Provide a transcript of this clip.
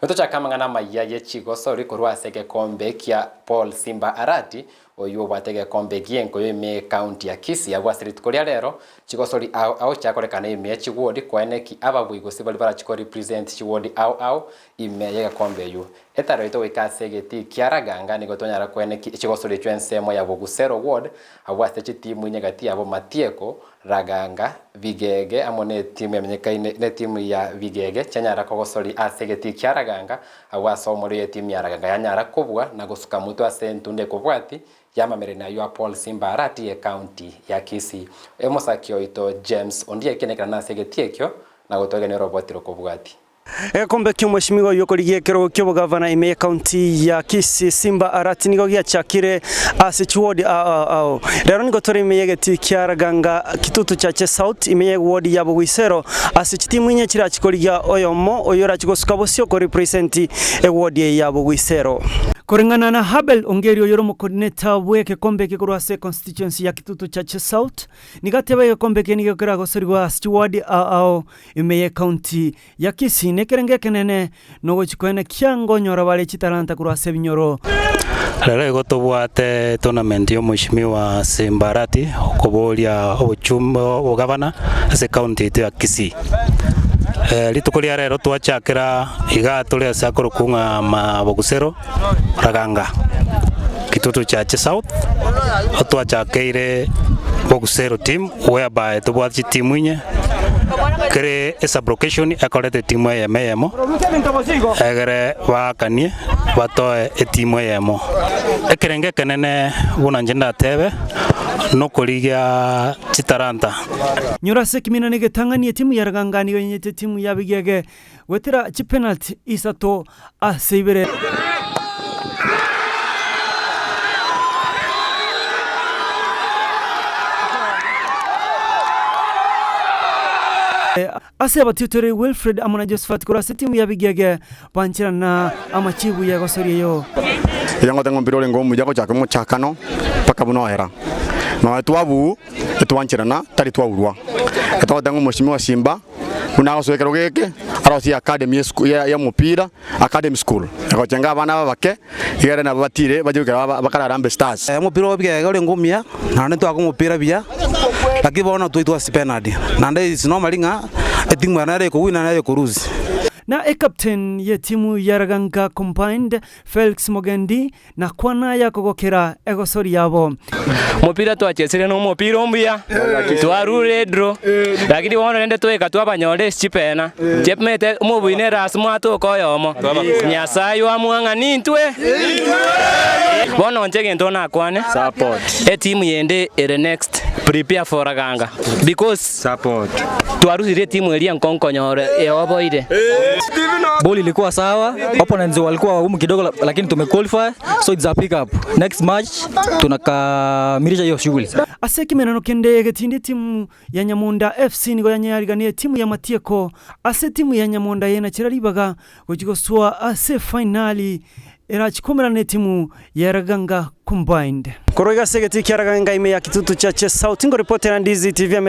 Tochake amang'ana amaya ye chigosori korwa ase egekombe kia Paul Simba Arati, oyio obwate egekombe gi'enkoyo ime ekaunti ya Kisii agwo ase rituko ria rero, chigosori ao ao chiakorekana ime ye chiwodi koeneki ababui gose baria barachi ko represent chiwodi ao ao ime y'egekombe eyio. Etaro yaito goika ase egetii kia Raganga nigo twanyara koeneki chigosori echio ensemo ya Bogusero ward agwo ase chitimu inye gati yabo Matieko, Raganga, Bigege amo netimu yamenyekaine netimu ya Bigege chianyara kogosoria ase egetii kia Raganga, agwo ase omorero y'etimu ya Raganga yanyara kobua na gosuka motwe ase entunda ekobwati y'amamererania ayio a Paul Simba Arati y'ecounty ya Kisii. Omosaki oito James Ondieki nekerana ase egetii ekio na gotoegenia oroboti rokobwati. Egekombe ki'omweshimiwa oyio okorigia ekerogo ki'obogavana ime y'ecounty ya Kisii Simba Arati nigo giachakire ase chiwodi ao ao. Rero nigo tore ime y'egetii kia Raganga Kitutu Chache South ime y'ewodi ya Bogwisero ase chitimu inye chirachi korigia oyomo oyio orachi gosuka bosio ko represent ewodi eye ya Bogwisero. Koreng'ana na Habel Ongeri oyore omocoordinator bw'egekombe eke korwa ase econstituency ya Kitutu Chache South nigo ateba egekombe eke nigo keragoserigwe ase chiwodi ao ao Ime y'ecounty ya Kisii nekerengo ekenene nogochia koene kiango onyora bare chitalanta korwa ase ebinyoro. Rero igo tobwate tournament ya omweshimiwa Simba Arati okoboria obochumbe obogavana ase ecounty yaito ya Kisii. Rituko ria rero twachakera igaa tore ase akorokwa ng'a Mabogusero Raganga Kitutu Chache South, otwachakeire Bogusero team whereby tobwate chitimu inye, kere esublocation ekorete etimu eyemo eyemo, egere baakanie batoe etimu eyemo. Ekerengo ekenene buna inche ndatebe, nokorigia chitalanta. Nyora ase ekimina na egetang'ani etimu ya Raganga nigo yenyete etimu ya Bigege goetera chipenalty isato ase ibere. Ase abatiotore Wilfred amo na Josephat korwa ase etimu ya Bigege bancherana amachibu y'egosoria eyio. Erio ngote ng'a omopira orenge omuya gochaka omochakano mpaka buna oera. Nonya twabuu, etwancherana, tari twaurwa. Etogoteba ng'a omweshimiwa Simba buna agosoa ekerogo eke, arosie academy y'esuku ya y'omopira, academy school, egochenga abana aba abake, egere nabo batire bache goikera ba bakare Harambee Stars. Omopira o bigega orenge omuya, naende ntwake omopira buya, lakini bono twaitwa ase penalty. Naende it's normally ng'a etimu ere nere ekowina nere ekolose. Na ecaptain y'etimu ya Raganga Combined Felix Mogendi Nakwana ayakogokera egosori yabo. Omopira twachesire nomopira omuya, twarure edraw, lakini bono rende tweka twabanyora ase chipena, chimete omobui nere ase mwatoka oyomo, Nyasaye oamwang'ani intwe, bono inche egento nakwane, etimu yende ere next, prepare for Raganga because twarusirie etimu eria enkonkonyore eoboire. Ball ilikuwa sawa, opponents walikuwa wagumu kidogo, lakini tumequalify, so it's a pick up. Next match tunakamilisha hiyo shughuli. Ase ekemerano kende getindi etimu ya Nyamunda FC nigo yanyariganie etimu ya Matieko ase etimu ya Nyamunda yenachera ribaga gochia gosoa ase efainali erachikomerana netimu ya Raganga Combined. Korwa iga ase egetii kia Raganga ime ya Kitutu Chache South ngoripotera Ndizi TV.